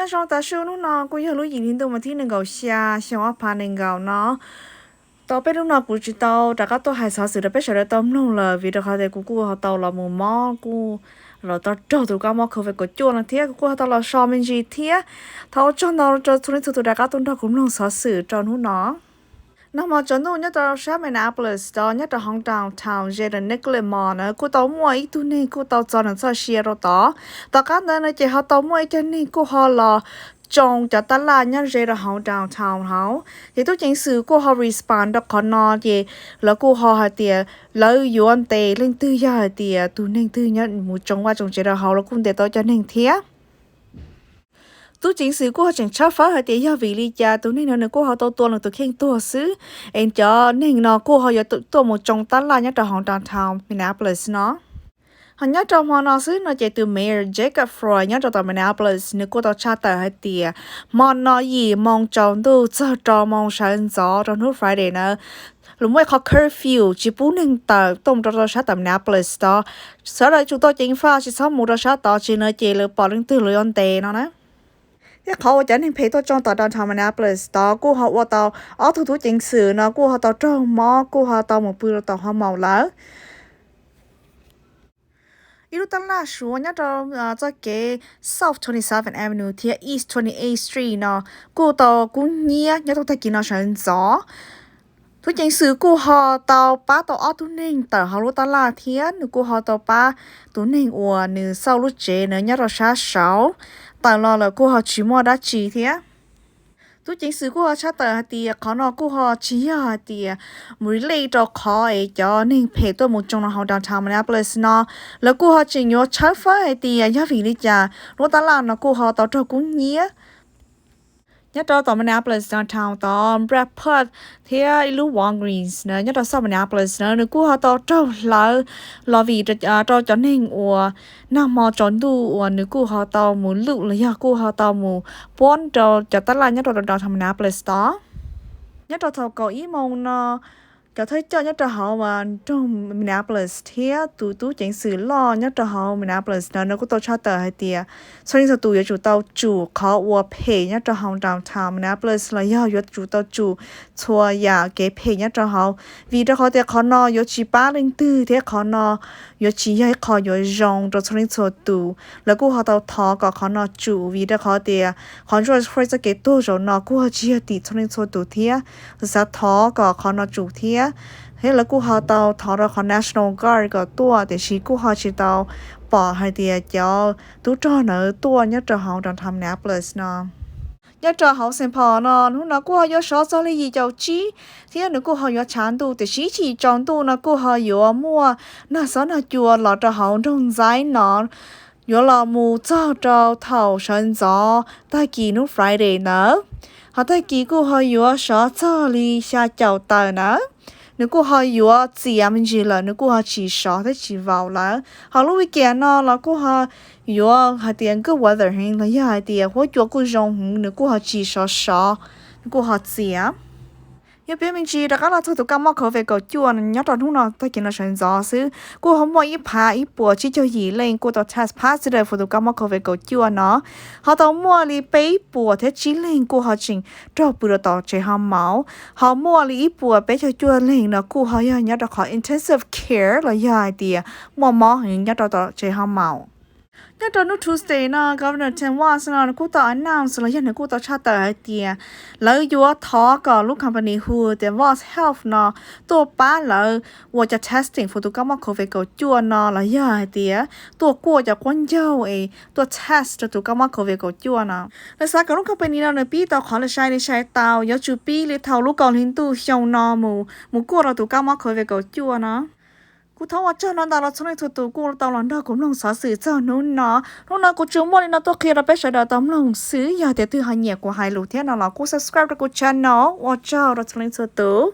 Nyob zoo tas su, hnub no kuj yog lub yim hli ntuj mas thib nees nkaum xya xyoo ob phav nees nkaum no. Tau peb hnub no kuv tsis tau rov qab tuaj hais xov xwm rau peb sawv daws tau mloog lawm vim rau qhov tias kuv kuj ho tau los mus mob kuj los tau raug tus kab mob covid kaum cuaj no thiab kuv kuj ho tau los so me ntsis thiab. Thov ua tsaug ntau rau txhua leej txhua tus rov qab tuaj nrog kuv mloog xov xwm rau hnub no. Nag hmo tsaus ntuj nyob rau sab Minneapolis tod nyob rau hauv downtown ze rau Nicollet Mall na kuj tau muaj ib tug neeg kuj tau txo nws txoj sia rau tod. Tom qab ntawd no ces ho tau muaj ib co neeg kuj ho los tsoo cov tab laj nyob ze rau hauv downtown hauv. Ces tub ceev xwm kuj ho respond rau qhov no ces lawv kuj ho hais tias lawv yuav ntes leej twg yog hais tias tus neeg twg nyob mus tsoo vaj tsoo tsev rau hauv, lawv kuj ntes tau cov neeg thiab. Tub ceev xwm kuj ho tseem tshawb fawb hais tias yog vim li cas tus neeg no nws kuj ho tau tua nws tus kheej tuag xwb, es cov neeg no kuj ho yuav tuaj mus tsoo tab laj nyob rau hauv downtown Minneapolis no. Ho nyob rau hmo no xwb no ces tus mayor Jacob Froy nyob rau tom Minneapolis nws kuj tau tshaj tawm hais tias hmo no yim moo tsaus ntuj txog rau moo sawv ntxov rau hnub Friday na, lawv muaj ib qhov curfew tsis pub neeg tawm tuaj mus rau rau sab tom Minneapolis tod. Sawv daws tsum tau ceev faj tsis txhob mus rau sab tod tsis no ces lawv pom leej twg lawv yuav ntes no na. Thiab qhov uas cov neeg phem tuaj tsoo tom downtown Minneapolis tod kuj ho ua tau ob tug tub ceev xwm no kuj ho tau raug mob kuj ho tau mus pw rau tom hoo maum lawm. Ib lub tab laj Suav nyob rau txoj kev South twenty seven Avenue thiab East twenty eighth Street no kuj tau kub hnyiab nyob rau tag kis no sawv ntxov. Tub ceev xwm kuj ho tau pab tau ob tug neeg tawm hauv lub tab laj thiab nws kuj ho tau pab tus neeg uas nws xauj lub tsev na nyob rau sab saud tawm los lawm kuj ho tsis muaj dab tsi thiab. Tub ceev xwm kuj ho tshaj tawm hais tias qhov no kuj ho tsis yog hais tias mus relate rau qhov es cov neeg phem tuaj mus tsoo no hauv downtown Minneapolis no. Lawv kuj ho tseem yuav tshawb fawb hais tias yog vim li cas lub tab laj no kuj ho tau raug kub hnyiab. Nyob rau tom Minneapolis downtown tod Brad Pitt thiab ib lub Walgreens na nyob rau South Minneapolis na nws kuj ho tau raug hlawv los vim rau cov neeg uas nag hmo tsaus ntuj uas nws kuj ho tau mus luj los yog kuj ho tau mus puab rau cov tab laj nyob rau downtown Minneapolis tod. Nyob rau thaum kaum ib moos no cov thawj coj nyob rau hauv nroog Minneapolis thiab tus tub ceev xwm loj nyob rau hauv Minneapolis no nws kuj tau tshaj tawm hais tias txhua leej txhua tus yuav tsum tau tsum qhov uas phem nyob rau hauv downtown Minneapolis los yog yuav tsum tau tsum txhua yam kev phem nyob rau hauv, vim rau qhov tias qhov no yuav tsis pab leej twg thiab qhov no yuav tsis yog ib qho yuav zoo rau txhua leej txhua tus. Lawv kuj ho tau thov kom qhov no tsum vim rau qhov tias qhov George Floyd txoj kev tuag zaum no kuj ho tsis yog tim txhua leej txhua tus thiab. Lawv xav thov kom qhov no tsum thiab, thiab lawv kuj ho tau thov rau qhov National Guard kom tuaj tiam sis kuj ho tsis tau pom hais tias cov tub rog ntawd tuaj nyob rau hauv downtown Minneapolis no. Nyob rau hauv Saint Paul no hnub no kuj ho yuav sov txog li yim caum tsib thiab nws kuj ho yuav tshav ntuj tiam sis ib chim tsaus ntuj no kuj ho yuav muaj nag xob nag cua los rau hauv nroog Zion no yuav los mus txog rau thaum sawv ntxov tag kis hnub Friday ntawd. Ho tag kis kuj ho yuav sov txog li xya caum tawm ntawd. Nws kuj ho yuav txias me ntsis lawm, nws kuj ho tsis sov thiab tsis vaus lawm. Ho lub weekend no los kuj ho yuav hais tias good weather heev los yog hais tias huab cua kuj zoo heev, nws kuj ho tsis sov sov, nws kuj ho txias. Yog piav me ntsis rov qab los txog tus kab mob covid kaum cuaj nyob rau hnub no tag kis no sawv ntxov xwb kuj ho muaj ib phav ib puas tsib caug yim leej kuj tau test positive ua tus kab mob covid kaum cuaj no. Ho tau muaj li peb puas thiab tsib leeg kuj ho tseem raug pw rau tom tsev ho maum. Ho muaj li ib puas peb caug cuaj leeg no kuj ho yog nyob rau qhov intensive care los yog hais tias muaj mob heev nyob rau tom tsev ho maum. Nyob rau hnub Tuesday no Governor Tim Walz no nws kuj tau announce los yog nws kuj tau tshaj tawm hais tias lawv yuav thov kom lub company hu tias Walz Health no tuaj pab lawv ua cov testing for tus kab mob covid kaum cuaj no los yog hais tias tuaj kuaj cov quab ncaug es tuaj test rau tus kab mob covid kaum cuaj no. Lawv xav kom lub company no nws pib tau qhov lawv sai li sai tau, yuav tsum pib li thaum lub kaum hli ntuj xyoo no mus, mus kuaj rau tus kab mob covid kaum cuaj no. Kuv thov ua tsaug no ntau rau txhua leej txhua tus kuj tau los nrog kuv mloog xov xwm txog hnub no. Hnub no kuv tsuas muaj li no tuaj qhia rau peb sawv daws tau mloog xwb, yog tias twg ho nyiam kuv hais lus thiab no los kuj subscribe rau kuv channel. Ua tsaug rau txhua leej txhua tus.